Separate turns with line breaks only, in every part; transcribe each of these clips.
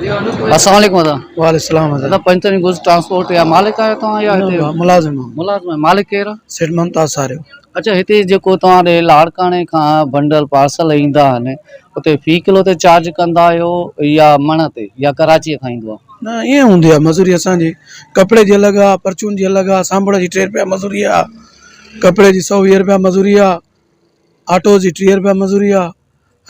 السلام عليڪم ادا.
وعليڪم السلام
ادا. پنچتني گڊز ٽرانسپورٽ يا مالڪ آهيو توهان يا هتي
ملازم آهيان؟
ملازم آهيو. مالڪ ڪير آهي؟
سيٺ ممتاز ساريو.
اچا هتي جيڪو توهان ڏي لاڙڪاڻي کان بنڊل پارسل ايندا آهن اتي في ڪلو تي چارج ڪندا آهيو يا مڻ تي يا ڪراچي کان ايندو آهي؟
نه ائين هوندي آهي مزوري اسان جي ڪپڙي جي الڳ آهي پرچون جي الڳ آهي سانڀڙ جي 3 روپيا مزوري آهي ڪپڙي جي 120 روپيا مزوري آهي آٽو جي 30 روپيا مزوري آهي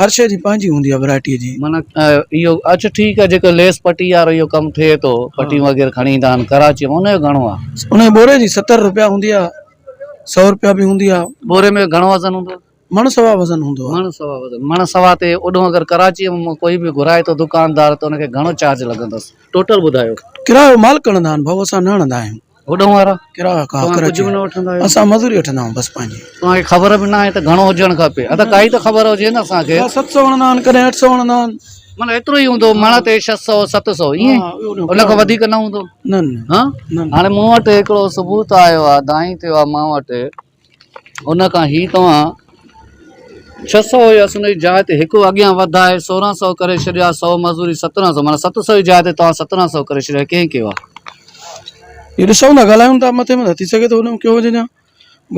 هر شيء جي پنهنجي هوندي آهي ورائٽي جي.
معنيٰ اهو اچ ٺيڪ آهي جيڪو ليس پٽي وارو اهو ڪم ٿئي ٿو پٽيون وغيره کڻي ايندا آهن ڪراچي مان ان جو گهڻو آهي؟
ان جي ٻوري جي 70 روپيا هوندي آهي 100 روپيا به هوندي آهي.
ٻوري ۾ گهڻو وزن هوندو آهي؟
مڻ سوا وزن هوندو آهي.
مڻ سوا وزن مڻ سوا تي اوڏو اگر ڪراچي مان ڪوئي به گهرائي ٿو دڪاندار ته ان کي گهڻو چارج لڳندس ٽوٽل ٻڌايو.
ڪرايو مالڪ هڻندا آهن ڀائو اسان نه هڻندا آهيون.
هوڏهون وارا
ڪرايا ڪا
توهان ڪجهه به نه وٺندا آهيو؟
اسان مزوري وٺندا آهيون بس پنهنجي.
توهان کي خبر به ناهي ته گهڻو هجڻ کپي ادا ڪائي ته خبر هجي نه اسان کي.
700 هڻندا آهن ڪڏهن 800 هڻندا آهن.
معنيٰ ايترو ئي هوندو مڻ تي 600 700 ائين ان کان وڌيڪ نه هوندو.
نه نه
ها هاڻي مون وٽ هڪڙو ثبوت آيو آهي دانهين ٿيو آهي مان وٽ ان کان هي توهان 600 هيس ان جي جاء تي هڪ اڳيان وڌائي 1600 ڪري ڇڏيو آهي 100 مزوري 1700 معنيٰ 700 جي جاء تي توهان 1700 ڪري ڇڏيو آهي ڪنهن ڪيو آهي؟
هي ڏسون ٿا ڳالهايون ٿا مٿي مٿان ٿي سگهي ٿو هنن ڪيو هجي يا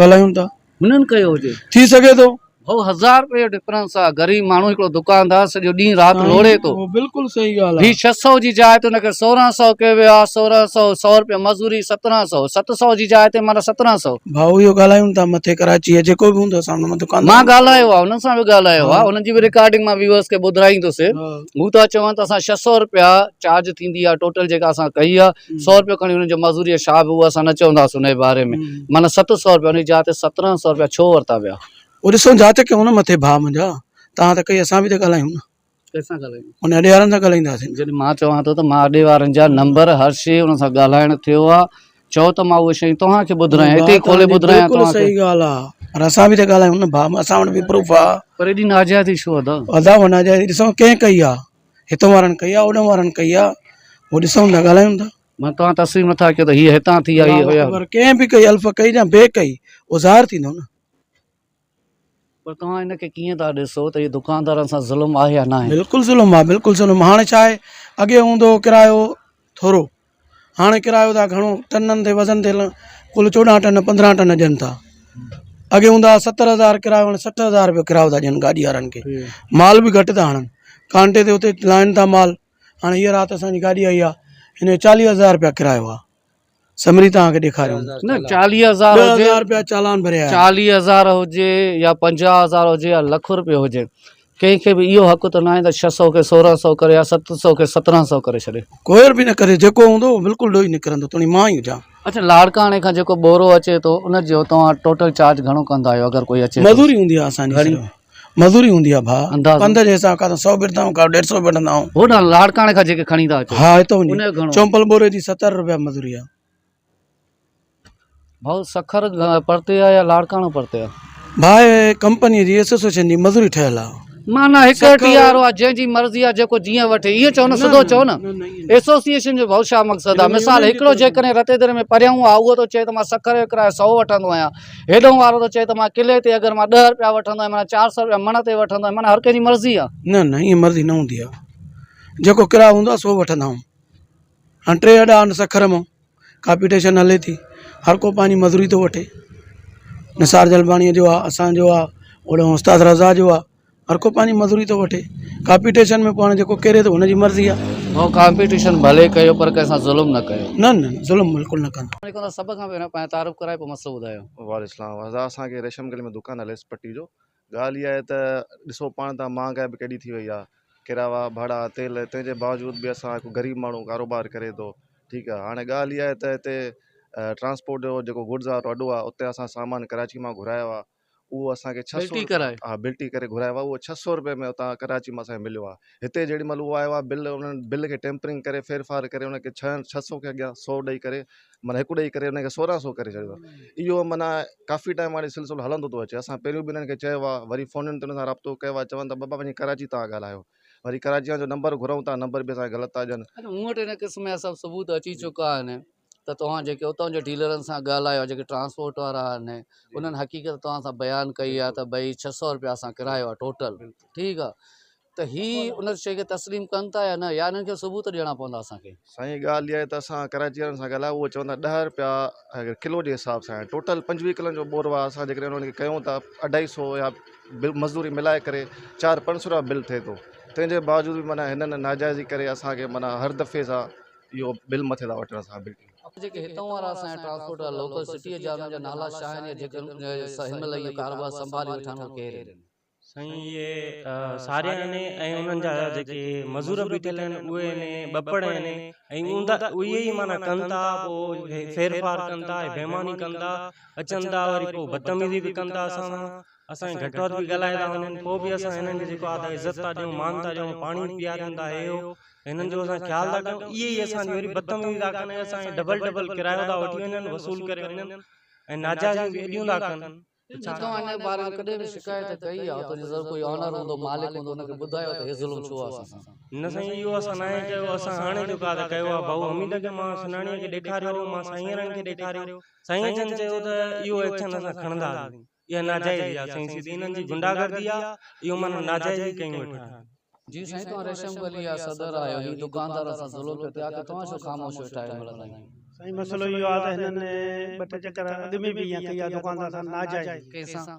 ڳالهايون ٿا.
هنن ڪيو هجي.
ٿي سگهي ٿو.
ڀائو هزار روپيه جو ڊفرنس آ غريب ماڻهو هڪڙو دڪاندار سڄو ڏينهن رات لوڙي ٿو.
بلڪل صحيح ڳالهه
آ. هي 600 جي جاء تي ان کي 1600 ڪيو ويو آ 1600 سو روپيه مزوري 1700 700 جي جاء تي معنيٰ 1700.
ڀائو اهو ڳالهايون ٿا مٿي ڪراچي جا جيڪو به هوندو اسان ان مان دڪاندار
مان ڳالهايو آ انهن سان به ڳالهايو آ انهن جي به رڪارڊنگ مان ويوئرس کي ٻڌرائيندس هو ٿا چون ته اسان 600 روپيا چارج ٿيندي آ ٽوٽل جيڪا اسان ڪئي آ 100 روپيو کڻي انهن جو مزوري ڇا به اهو اسان نه چونداسون ان جي باري ۾ معنيٰ 700 روپيا ان جي جاء تي 1700 روپيا ڇو ورتا ويا.
اهو ڏسو جاچ ڪيون نه مٿي ڀاء منهنجا توهان ته ڪئي اسان به ته ڳالهايون نه.
ڪنهن سان ڳالهايون؟
ان اڏي وارن سان ڳالهائينداسين.
جڏهن مان چوان ٿو ته مان اڏي وارن جا نمبر هر شيء انهن سان ڳالهائڻ ٿيو آ چئو ته مان اهي شيون توهان کي ٻڌرايان اتي ئي کولي ٻڌرايان
بلڪل
توهان کي.
صحيح ڳالهه آ پر اسان به ته ڳالهايون نه ڀاء اسان وٽ به پروف آ.
پر ايڏي ناجائزي ڇو ادا؟
ادا اها ناجائزي ڏسو ڪنهن ڪئي آ هتون وارن ڪئي آ اوڏهون وارن ڪئي آ هو ڏسون ٿا ڳالهايون ٿا.
مان توهان تسليم نٿا ڪيو ته هيء هتان ٿي آ هيء هيا.
پر ڪنهن به ڪئي الف ڪئي يا بي ڪئي اهو ظاهر ٿيندو نه.
پر توهان ان کي ڪيئن ٿا ڏسو ته هي دڪاندارن سان ظلم آهي يا ناهي؟
بلڪل ظلم آ بلڪل ظلم هاڻي ڇا آهي اڳي هوندو هو ڪرايو ٿورو هاڻي ڪرايو ٿا گهڻو ٽنن تي وزن تي ڪل 14 ٽن 15 ٽن ڏين ٿا اڳي هوندا هئا 70000 ڪرايو هاڻي 60000 روپيو ڪرايو ٿا ڏين گاڏي وارن کي مال به گهٽ ٿا هڻن ڪانٽي تي اتي لاهين ٿا مال هاڻي هيء رات اسان جي گاڏي آئي آ هن جو 40000 روپيا ڪرايو آ سمري توهان کي ڏيکاريون.
نه 40000 هجي
10000 روپيا چالان ڀري آيا.
40000 هجي يا 50000 هجي يا لک روپيو هجي ڪنهن کي به اهو حق ته ناهي ته 600 کي 1600 ڪري يا 700 کي 1700 ڪري ڇڏي.
ڪوئر به نه ڪري جيڪو هوندو اهو بلڪل ڏوهي نڪرندو توڻي مان ئي هجان.
اڇا لاڙڪاڻي کان جيڪو ٻورو اچي ٿو ان جو توهان ٽوٽل چارج گهڻو ڪندا آهيو اگر ڪوئي اچي ٿو.
مزوري هوندي آهي اسان جي صرف مزوري هوندي آهي ڀاء پنڌ جي حساب کان سو به وٺندا آهيون ڪا 150 به وٺندا آهيون.
هوڏانهن لاڙڪاڻي کان جيڪي کڻي ٿا اچو
ها هتو وڃي چونپل ٻوري جي 70 روپيا مزوري آهي.
ڀاء سکر پرتي آهي يا لاڙڪاڻو پرتي آهي؟
ڀاء ڪمپني جي ايسوسيئيشن جي مزوري ٺهيل آهي.
معنيٰ هڪ ٽي آر آهي جنهن جي مرضي آهي جيڪو جيئن وٺي ائين چئو نه سڌو چئو نه ايسوسيئيشن جو ڀاء ڇا مقصد آهي مثال هڪڙو جيڪڏهن رتيدري ۾ پريان آهي اهو ٿو چئي ته مان سکر جو ڪرايو سئو وٺندو آهيان هيڏهون وارو ٿو چئي ته مان ڪلي تي اگر مان ڏهه رپيا وٺندو آهيان معنيٰ 400 رپيا مڻ تي وٺندو آهيان معنيٰ هر ڪنهن جي مرضي آهي.
نه نه ائين مرضي نه هوندي آهي جيڪو ڪرايو هوندو آهي سو وٺندا آهيون هاڻي ٽي اڏا آهن سکر مان ڪاپيٽيشن هلي ٿي هر ڪو پنهنجي مزوري ٿو وٺي نثار جلباڻيء جو آهي اسان جو آهي هوڏانهن استاد رضا جو آهي هر ڪو پنهنجي مزوري ٿو وٺي ڪاپيٽيشن ۾ پاڻ جيڪو ڪري ٿو هن جي مرضي آهي.
ڀائو ڪامپيٽيشن ڀلي ڪيو پر ڪنهن سان ظلم نه ڪيو.
نه نه ظلم بلڪل نه ڪندو.
السلام عليڪم سڀ کان پهريان پنهنجو تعارف ڪرائي پوء مسئلو ٻڌايو.
وعليڪم السلام ادا اسان کي ريشم گلي ۾ دڪان آهي ليس پٽي جو ڳالهه اها آهي ته ڏسو پاڻ ته مهانگائي به ڪيڏي ٿي وئي آهي ڪراوا ڀاڙا تيل تنهن جي باوجود به اسان هڪ غريب ماڻهو ڪاروبار ڪري ٿو ٺيڪ آهي هاڻي ڳالهه اها آهي ته هتي ٽرانسپورٽ جو جيڪو گڊز وارو اڏو آهي اتي اسان سامان ڪراچي مان گهرايو آهي اهو اسان کي 600 ڪرائي ها بلٽي ڪري گهرايو آهي اهو 600 روپئي ۾ اتان ڪراچي مان اسان کي مليو آهي هتي جيڏي مهل اهو آيو آهي بل انهن بل کي ٽيمپرنگ ڪري ڦير ڦار ڪري ان کي 600 کي اڳيان 100 ڏئي ڪري معنيٰ هڪ ڏئي ڪري ان کي 1600 ڪري ڇڏيو آهي اهو معنيٰ ڪافي ٽائيم هاڻي سلسلو هلندو ٿو اچي اسان پهريون به انهن کي چيو آهي وري فونن تي انهن سان رابطو ڪيو آهي چون ٿا بابا وڃي ڪراچي تان ڳالهايو وري ڪراچي جو نمبر گهرون ٿا نمبر به اسان کي غلط ٿا ڏين.
مون وٽ ان قسم جا سڀ ثبوت اچي چڪا آهن ته توهان جيڪي اتان جي ڊيلرن سان ڳالهايو جيڪي ٽرانسپورٽ وارا آهن انهن حقيقت توهان سان بيان ڪئي آهي ته ڀئي 600 روپيا اسان ڪرايو آهي ٽوٽل ٺيڪ آهي. ته هي ان شيء کي تسليم ڪن ٿا يا نه يا انهن کي ثبوت ڏيڻا پوندا اسان کي.
سائين ڳالهه اها آهي ته اسان ڪراچي وارن سان ڳالهايو اهي چون ٿا 10 رپيا ڪلو جي حساب سان آهي ٽوٽل 25 ڪلن جو ٻورو آهي اسان جيڪڏهن انهن کي ڪيون ٿا 250 يا بل مزدوري ملائي ڪري 400-500 رپيا بل ٿئي ٿو تنهن جي باوجود به معنيٰ هنن ناجائزي ڪري اسانکي معنيٰ هر دفعي سان اهو بل مٿي ٿا وٺن اسان بلڪل.
جيڪي هتان وارا اسان جا ٽرانسپورٽ وارا لوڪل سٽيء جا انهن جا نالا ڇا آهن يا جيڪي هن مهل اهو ڪاروبار سنڀالي ويٺا آهن اهي ڪير آهن؟
سائين اهي ساريا آهن ۽ انهن جا جيڪي مزور بيٺل آهن اهي آهن ٻپڙ آهن ۽ اوندا اهي ئي معنيٰ ڪن ٿا پوء ڦير ڦار ڪن ٿا ۽ بيماني ڪن ٿا اچن ٿا وري پوء بدتميزي به ڪن ٿا اسان سان اسان کي گهٽ وڌ به ڳالهائي ٿا وڃن پوء به اسان هنن کي جيڪو آهي ته عزت ٿا ڏيون مان ٿا ڏيون پاڻي پياريون ٿا هي هو هنن جو اسان خيال ٿا ڪيون اهي ئي اسان جي وري بدتميزي ٿا ڪن ۽ اسان کي ڊبل ڊبل ڪرايو ٿا وٺي وڃن وصول ڪري وڃن ۽ ناجائزيون به ايڏيون ٿا ڪن.
ڇا توهان ان باري ۾ ڪڏهن به شڪايت ڪئي آهي اتان جو ضرور ڪوئي آنر هوندو مالڪ هوندو ان کي ٻڌايو ته هي ظلم ڇو آهي اسان سان.
نه سائين اهو اسان ناهي ڪيو اسان هاڻي جو ڪا ته ڪيو آهي ڀائو حميد کي مان سناڻيء کي ڏيکاريو مان سائينرن کي ڏيکاريو سائين جن چيو ته اهو ايڪشن اسان کڻنداسين اها ناجائزي آهي سائين سيدي انهن جي غنڊاگردي آهي اهو معنيٰ ناجائزي ڪيون ويٺا آهن.
جي سائين توهان ريشم گلي جا صدر آهيو هي دڪاندارن سان ظلم پيو ٿئي آخر توهان ڇو خاموش ويٺا آهيو مهل تائين.
سائين مسئلو اهو آهي ته هنن ٻه ٽي چڪر اڳ ۾ به ائين ڪئي آهي دڪاندار سان ناجائزي.
ڪنهن سان؟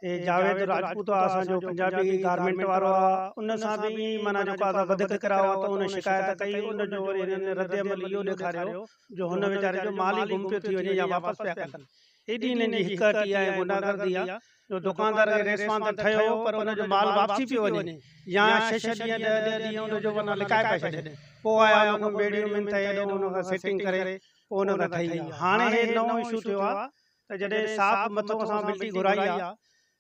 هي جاويد راجپوت آهي اسان جو پنجابي گارمينٽ وارو آهي ان سان به ائين ئي معنيٰ جيڪو آهي وڌيڪ ڪرايو آهي ته ان شڪايت ڪئي ان جو وري هنن رد عمل اهو ڏيکاريو جو هن ويچاري جو مال ئي گم پيو ٿي وڃي يا واپس پيا ڪن. ايڏي هنن جي هڪ هٽي آهي ۽ غنڊاگردي آهي جو دڪاندار کي ريسوان ته ٺهيو پر ان جو مال واپسي پيو وڃي يا ڇهه ڇهه ڏينهن ڏهه ڏهه ڏينهن ان جو معنيٰ لڪائي پيا ڇڏين پوء آيا ان کان ٻيڙيون منٿ ايڏو ان کان سيٽنگ ڪري پوء ان کان ٺهي ويا هاڻي هي نئون اشو ٿيو آهي ته جڏهن صاف مٿو اسان بلٽي گهرائي آهي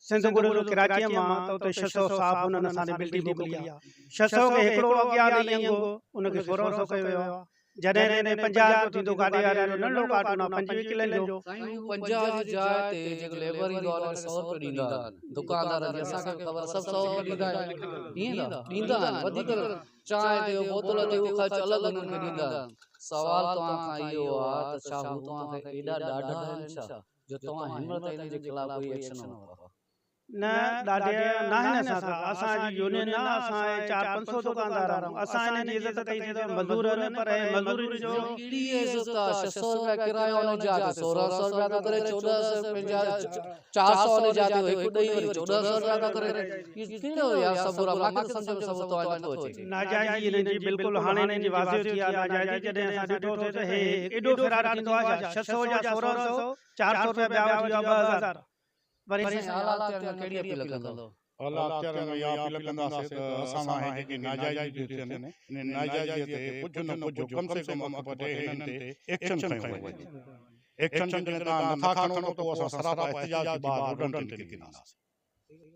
سنڌ گهريلو ڪراچيء مان ته اتي 600 صاف انهن اسان ڏي بلٽي موڪلي آهي 600 کي هڪڙو اڳيان ڏئي انگ ان کي 1600 ڪيو ويو آهي جڏهن جڏهن 50 رپيو ٿيندو گاڏي واري جو ننڍڙو ڪارٽون آ 25 ڪلن جو.
سائين هو 50 جي جاء تي جيڪو ليبر ايندو آ ان کي 100 رپيو ڏيندا آهن دڪاندار جي اسان کي به خبر سڀ 100 رپيو ڏيندا آهن ائين نه ڏيندا آهن وڌيڪ چانهه تي بوتل تي اهو خرچ الڳ انهن کي ڏيندا آهن سوال توهان کان اهو آ ته ڇا هو توهان کان ايڏا ڏاڍا آهن ڇا جو توهان هن مهل تائين انهن جي خلاف ڪوئي ايڪشن نه ورتو آ.
نه ڏاڍي ناهن اسان سان اسان جي يونين نه اسان اهي چار پنج سو دڪاندار آهيون اسان هن جي عزت ڪئي سي ته مزور آهن پر اهي مزورين جو.
ڪهڙي عزت آ 600 رپيا ڪرايو ان جا تي 1600 رپيا ٿو ڪري 1400 پنهنجا 400 ان جا تي هڪ ڏئي وري 1400 رپيا ٿو ڪري هي ڪهڙو يار صبر آ ماکي ته سمجهه ۾ صبر توهان جو نٿو اچي.
ناجائزي هنن جي بلڪل هاڻي هنن جي واضح ٿي آ ناجائزي جڏهن اسان ڏٺو سي ته هي ايڏو فراڊ ٿيندو آ ڇا 600 جا 1600 400 رپيا ٻيا وٺي ويا 2000. وري
سائين اعليٰ اختيارين ۾ ڪهڙي اپيل ڪندؤ؟
اعليٰ اختيارين ۾ اها اپيل ڪنداسين ته اسان سان هي جيڪي ناجائزيون ٿيون ٿين انهن ناجائزيء تي ڪجهه نه ڪجهه ڪم سي ڪم اک پٽي هنن تي ايڪشن کنيو وڃي. ايڪشن جيڪڏهن توهان نٿا کڻو ته پوء اسان سراپا احتجاج ٿي ٻاهر روڊن تي نڪري وينداسين.